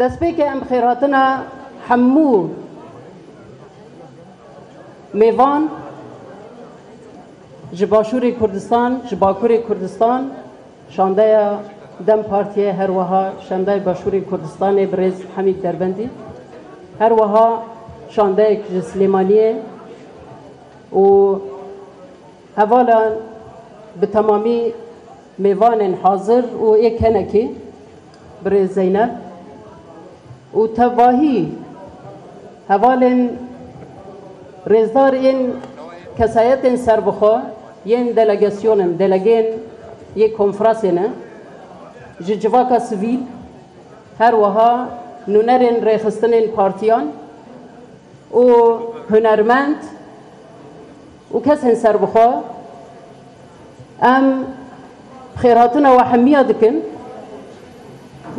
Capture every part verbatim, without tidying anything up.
Destpêkê em xêrhatina hemû mêvan ji Başûrê Kurdistan, ji Bakurê Kurdistan, şandeya DEM Partiyê, her wiha şandeya Başûrê Kurdistanê birêz Hemîd Derbendî, her wiha şandeyek ji Silêmaniyê û hevalan bi temamî mêvanên hazir û ê kenekî birêz Zeynep û tevahî hevalên rêzdar ên kesayetên serbixwe yên delegasyonên, delegên yê konferansê ne, ji civaka sivîl, her wiha nûnerên rêxistinên partiyan û hunermend û kesên serbixwe, em xêrhatina we hemiya dikin.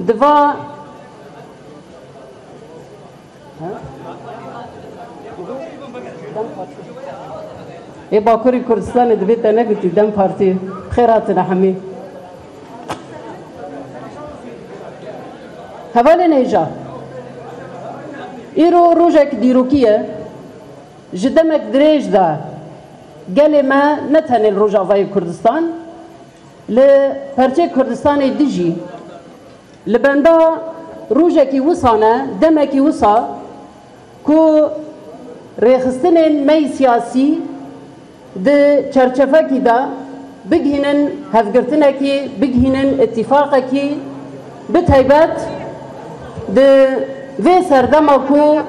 Di va Ê Bakurê Kurdistanê dibê te negotî DEM Partî. Xêr hatine hemî. Hevalên hêja, îro rojek dîrokî ye. Ji demek dirêj de gelê me ne tenê li Rojavayê Kurdistan, li perçê Kurdistanê dijî. Li benda rojekî wisa ne, demekî wisa ku rêxistinên me yî siyasî di çerçevekî de bigihînin hevgirtinekî, bigihînin îtîfaqekî, bi taybet di vê serdema ku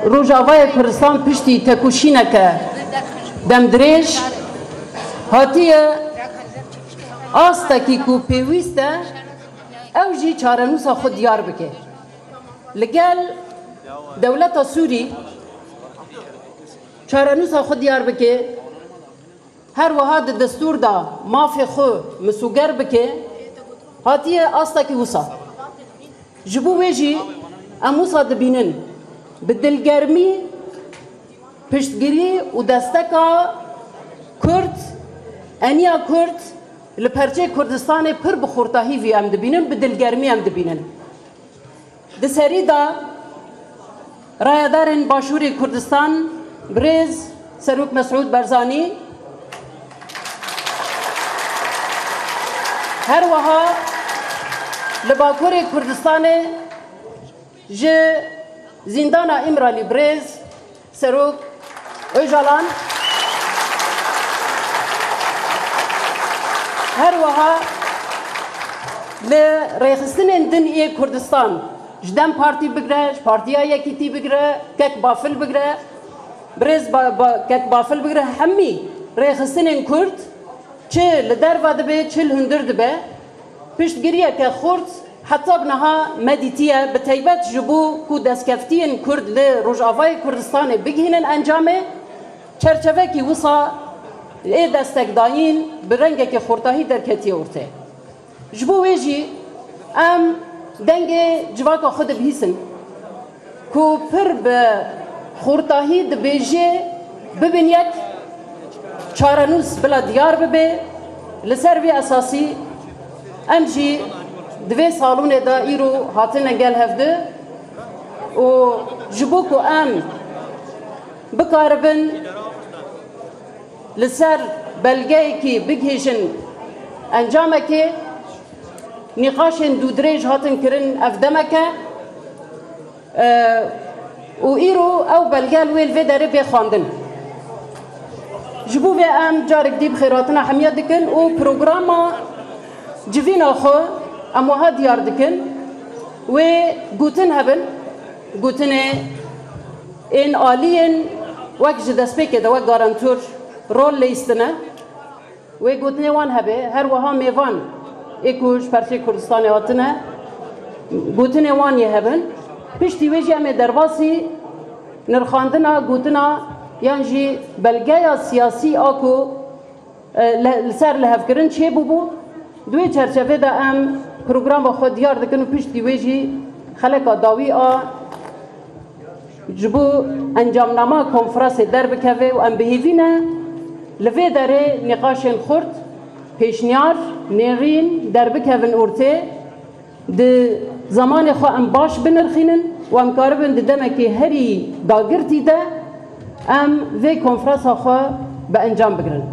Rojavayê Kurdistan piştî tekoşîneke demdirêj hatiye astekî ku pêwîst e, ew jî çarenûsa xwe diyar bike. Li gel dewleta Sûrî çarenûsa xwe diyar bike, her wiha di destûr de mafê xwe misûger bike, hatiye astekî wisa. Ji bo wê jî em wisa dibînin, bi dilgermî piştgirî û desteka Kurd, eniya Kurd li perçê Kurdistanê pir bi xurtahî vî em dibînin, bi dilgermî em dibînin. Di serî de rayedarên Başûrê Kurdistan, birêz Serok Mesûd Barzanî, her wiha li Bakurê Kurdistanê ji Zîndana Îmralî birêz Serok Ocalan, her wiha li rêxistinên din ê Kurdistan, ji DEM Partî bigire, ji Partiya Yekîtî bigire, Kek Bafil bigire, birêz Ba-, Ba-, Kek Bafil bigire, hemî rêxistinên Kurd, çi li derve dibe, çi li hundir dibe, piştgiriyeke xurt heta bi niha me dîtiye, bi taybet ji bo ku destkeftiyên Kurd li Rojavayê Kurdistanê bigihînin encamê, çerçevekî wisa ê destekdayîn bi rengekî xurtahî derketiye ortê. Ji bo wê jî em dengê civaka xwe dibihîsin ku pir bi xurtahî dibêje, bibin yek, çarenûs bila diyar bibe. Li ser vê esasî em jî di vê salonê de îro hatine gel hevdi û ji bo ku em bikaribin li ser belgeyekî bigihîjin encamekê, nîqaşên dûdirêj hatin kirin ev demeke, e, û îro ew belge li wê li vê derê bê xwendin. Ji bo vê em carek dî bi xêrhatina hemiya dikin û programa civîna xwe em wiha diyar dikin. Wê gotin hebin, gotinê ên aliyên wek ji destpêkê de wek garantor rol leyîstine. Wê gotinê wan hebe, her wiha mêvan ê ku ji perçê Kurdistanê hatine, gotinê wan yê hebin. Piştî wê jî em ê derbasî nirxandina, gotina yan jî belgeya siyasî a ku, e, le-, li ser lihevkirin çêbûbû. Di wê çerçevê de em programa xwe diyar dikin û piştî wê jî xeleka dawî a ji bo encamnama konferansê derbikeve û em bi hêvî ne li vê derê nîqaşên xurt, pêşniyar, nêrîn derbikevin ortê. Di zemanê xwe em baş binirxînin û em karibin di demekê herî dagirtî de em vê konferansa xwe bi encam bigirin.